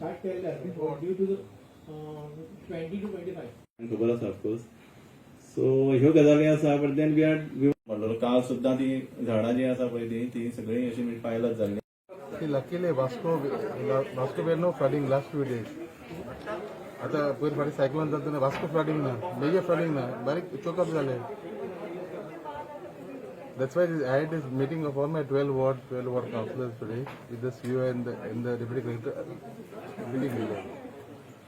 Start केल्ले आसा due to 20 to 25. खबर आसा ऑफकोर्स. सो ह्यो गजाली आसा, but then we are म्हणलो काल सुद्दां ती झाडां जी आसा पळय ती ती सगळीं अशी पायलत जाल्ली. See, luckily Vasco we had no flooding last few days. आता पयर फाटीं सायक्लोन जाता तेन्ना वास्को फ्लडिंग ना, मेजर फ्लडिंग ना, बारीक चोकअप जाले. That's why I had this meeting of all my 12 ward councillors today with the CEO and the deputy collector meeting leader.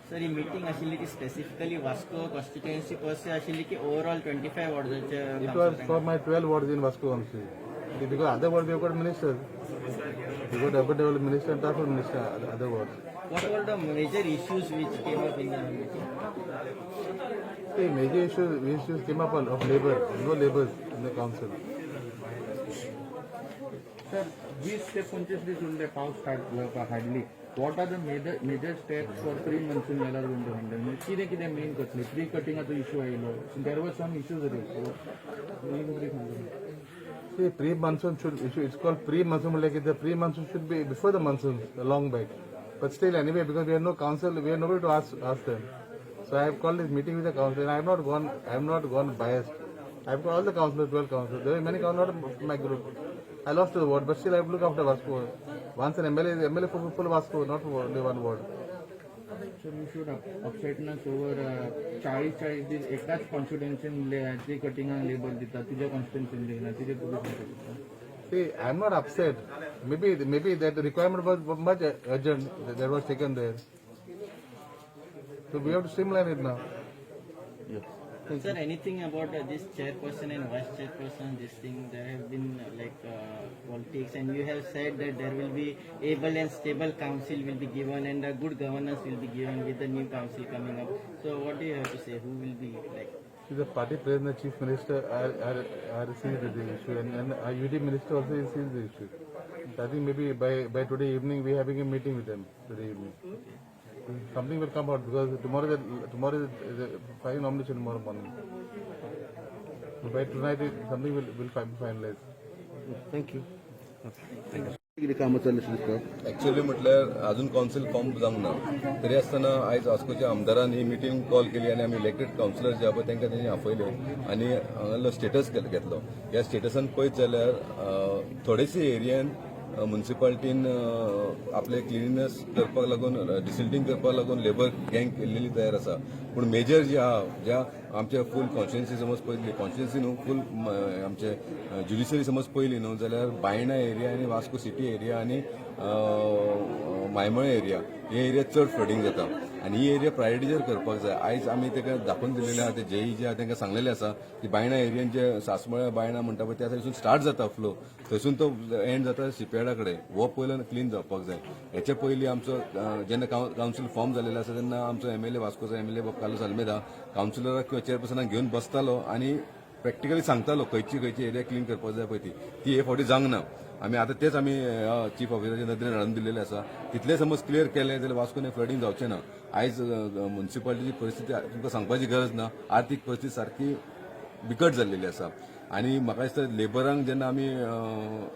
Sir, he meeting आशिल्ली ती स्पेसिफिकली वास्को कॉन्स्टिट्युएन्सी पर्से आशिल्ली की overall 25 वॉर्डांचे? It was for my 12 wards in Vasco constituency. Because other wards we have got ministers. We got urban development minister and transport minister, other wards. What were the major issues which came up in the meeting? See, major issues came up on, of labor, no labors in the council. Sir, वीस ते पंचवीस दीस उरले पावस start जावपाक hardly. What are the major steps for pre monsoon you are going to handle? म्हणजे कितें कितें मेन करतले? ट्री कटिंगाचो इशू आयलो, there was some issues. See, pre-monsoon should, issue, it's called pre-monsoon, like the pre-monsoon should be before the monsoon, long back. But still, anyway, because we have no council, we have nobody to ask them. So I have called this meeting with the council, and I have not gone biased. I have got all the councillors, 12 councillors. There were many councillors, not my group. I lost the ward, but still I have to look after Vasco. Once an MLA is MLA for full Vasco, not for only one ward. Sir, you should upsetness over 40-40 दीस एकाच कॉन्स्टिट्युएन्सीन tree कटिंगाक labour दिता, तुज्या कॉन्स्टिट्युएन्सीन दिना, तिजे तुका सांगता. See, I am not upset. Maybe that requirement was much urgent that was taken there. So we have to streamline it now. Sir, anything about this chairperson and vice chairperson, this thing, there have been like politics, and you have said that there will be able and stable council will be given and a good governance will be given with the new council coming up. So what do you have to say? Who will be like? See, the party president, the chief minister are seeing the issue, and our UT minister also is seeing the issue. So I think maybe by today evening we are having a meeting with them today evening. Something will come out because tomorrow is the final nomination tomorrow morning. So by tonight something will be finalized. Thank you. कितें कामां चल्ली दिसता? Actually म्हटल्यार अजून council form जावंक ना, तरी आसतना आयज वास्कोच्या आमदारान ही मिटींग कॉल केली आनी आमी इलेक्टेड कावन्सिलर जे आहा पळय तांकां तेणी आपयले आनी हांगासरलो स्टेटस घेतलो. ह्या स्टेटसान पळयत जाल्यार थोडेसे एरियन मुन्सिपाल्टीन आपले क्लिनिनेस करपाक लागून, डिसिल्टींग करपाक लागून लेबर गँग केल्लेली तयार आसा. पूण मेजर जी आहा, ज्या आमच्या फूल कॉन्स्टिट्युएन्सी समज पळयली, कॉन्स्टिट्युएन्सी न्हू, फूल आमचे ज्युडिशरी समज पळयली न्हू जाल्यार बायणा एरिया आनी वास्को सिटी एरिया आनी मायमळे एरिया, हे एरिया चड फ्लडिंग जाता आनी ही एरिया प्रायोरिटीचेर करपाक जाय. आयज आमी ताका दाखोवन दिलेलें आहा, ते जेई जे आहा तांकां सांगलेलें आसा की बायणा एरियन जे सासमळ्या बायणा म्हणटा पळय त्या सायडसून स्टार्ट जाता फ्लो, थंयसून तो एंड जाता शिपयार्डा कडेन. हो पयलो क्लीन जावपाक जाय. हेच्या पयलीं आमचो जेन्ना कावन्सील फॉर्म जालेलो आसा तेन्ना आमचो एमएलए, वास्कोचो एमएलए बाब कार्लोस आल्मेदा कावन्सिलराक किंवा चेअरपर्सनाक घेवन बसतालो आनी प्रॅक्टिकली सांगतालो खंयची खंयची एरिया क्लीन करपाक जाय पळय ती. ती हे फावटी जावंक ना. आमी आतां तेच आमी चीफ ऑफिसराच्या नदरेन हाडून दिल्लेले आसा. तितलें समज क्लियर केलें जाल्यार वास्कोन फ्लडिंग जावचें ना. आयज मुन्सिपालिटीची परिस्थिती तुमकां सांगपाची गरज ना. आर्थीक परिस्थिती सारकी बिकट जाल्लेली आसा आनी म्हाका दिसता लेबरांक जेन्ना आमी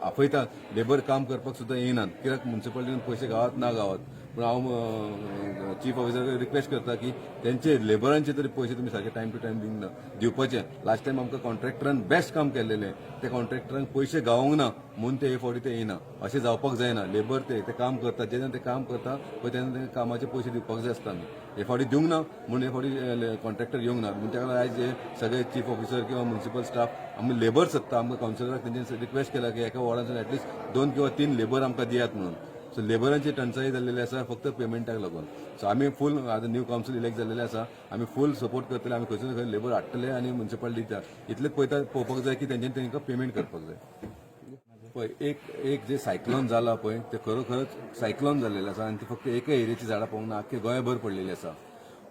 आपयतात, लेबर काम करपाक सुद्दां येयनात, कित्याक मुन्सिपालिटीन पयशे गावत ना गावत. पूण हांव चीफ ऑफिसर रिक्वेस्ट करता की तेंचे लेबरांचे तरी पयशे तुमी सारके टायम टू टायम दिवंक ना दिवपाचे. लास्ट टायम आमकां कॉन्ट्रॅक्टरान बेस्ट काम केल्लेलें, त्या कॉन्ट्रॅक्टरांक पयशे गावोंक ना म्हणून ते हे फावटी ते येयना. अशें जावपाक जायना. लेबर ते ते काम करता, जेन्ना ते काम करता पळय तेन्ना ते कामाचे पयशे दिवपाक जाय आसता आमी. हे फावटी दिवंक ना म्हणून हे फावटी कॉन्ट्रॅक्टर येवंक ना. म्हणून ताका लागून आयज हे सगळे चीफ ऑफिसर किंवा म्युन्सिपल स्टाफ आमी लेबर सोदता. आमकां कावन्सिलराक तेंच्यांनी रिक्वेस्ट केला की एका वॉर्डांतल्यान एटलिस्ट दोन किंवा तीन लेबर आमकां दियात म्हणून. सो लेबरांची टंचाई जाल्लेली आसा फक्त पेमेंटाक लागून. सो आमी फूल आतां न्यू कावन्सिल इलेक्ट जाल्लेले आसा, आमी फूल सपोर्ट करतले. आमी खंयसून खंय लेबर हाडटले आनी म्युन्सिपालिटीच्या इतलें पळयता पळोवपाक जाय की तेंच्यांनी तांकां पेमेंट करपाक जाय. पळय, एक एक जे सायक्लोन जाला पळय ते खरोखरच सायक्लोन जाल्लेलें आसा आनी ते फक्त एका एरियेची झाडां पळोवंक ना, आख्खे गोंयभर पडलेली आसा.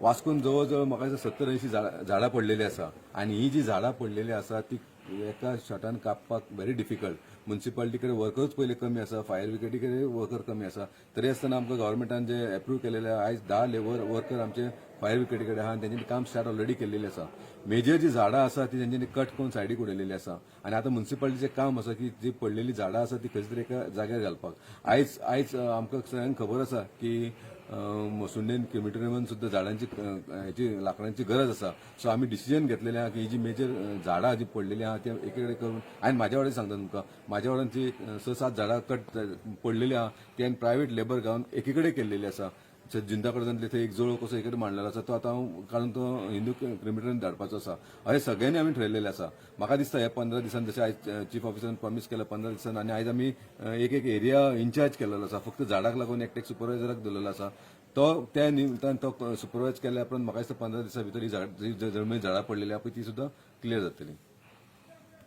वास्कोन जवळ जवळ म्हाका दिसता 70-80 झाडां पडलेली आसा आनी ही जी झाडां पडलेली आसा ती एका शॉटान कापपाक व्हेरी डिफिकल्ट. म्युन्सिपालिटी कडेन वर्करूच पयलीं कमी आसा, फायर ब्रिगेडी कडेन वर्कर कमी आसा. तरी आसतना आमकां गव्हर्मेंटान जे एप्रूव केलेले आहा, आयज 10 लेबर वर्कर आमचे फायर ब्रिगेडी कडेन आहा आनी तेंच्यांनी काम स्टार्ट ऑलरेडी केल्लेलें आसा. मेजर जी झाडां आसा ती तेंच्यांनी कट करून सायडीक उडयलेली आसा आनी आतां म्युन्सिपालिटीचें काम आसा की जी पडलेली झाडां आसा ती खंय तरी एका जाग्यार घालपाक. आयज आमकां सगळ्यांक खबर आसा की मसुंडेन क्रिमिटोरियमान सुद्दां झाडांची हेची लांकडांची गरज आसा. सो आमी डिसिजन घेतलेलें आहा की ही जी मेजर झाडां जी पडलेली आहा ती एकेकडेन करून. आनी म्हाज्या वाड्यार सांगता तुमकां, म्हाज्या वाड्यान जी स सात झाडां कट पडलेली आहा ती हांवें प्रायवेट लेबर घालून एकीकडेन केल्लेली आसा. जिंदा कडल्यान थंय एक जोळो कसो एकीकडेन मांडलेलो आसा, तो आतां हांव काडून तो हिंदू क्रिमिटोरियम धाडपाचो आसा. अशें सगळ्यांनी आमी ठरयलेलें आसा. म्हाका दिसता ह्या 15 दिसान, जशें आयज चीफ ऑफिसरान प्रॉमीस केला 15 दिसान, आनी आयज आमी एक एक एरिया इन्चार्ज केलेलो आसा. फक्त झाडाक लागून एकटेक सुपरवायझराक दवरलेलो आसा. तो त्या निमतान तो सुपरवायज केल्या उपरांत म्हाका दिसता 15 दिसां भितर ही झाड जी जमनीर झाडां पडलेली आहा पळय ती सुद्दां क्लियर जातली.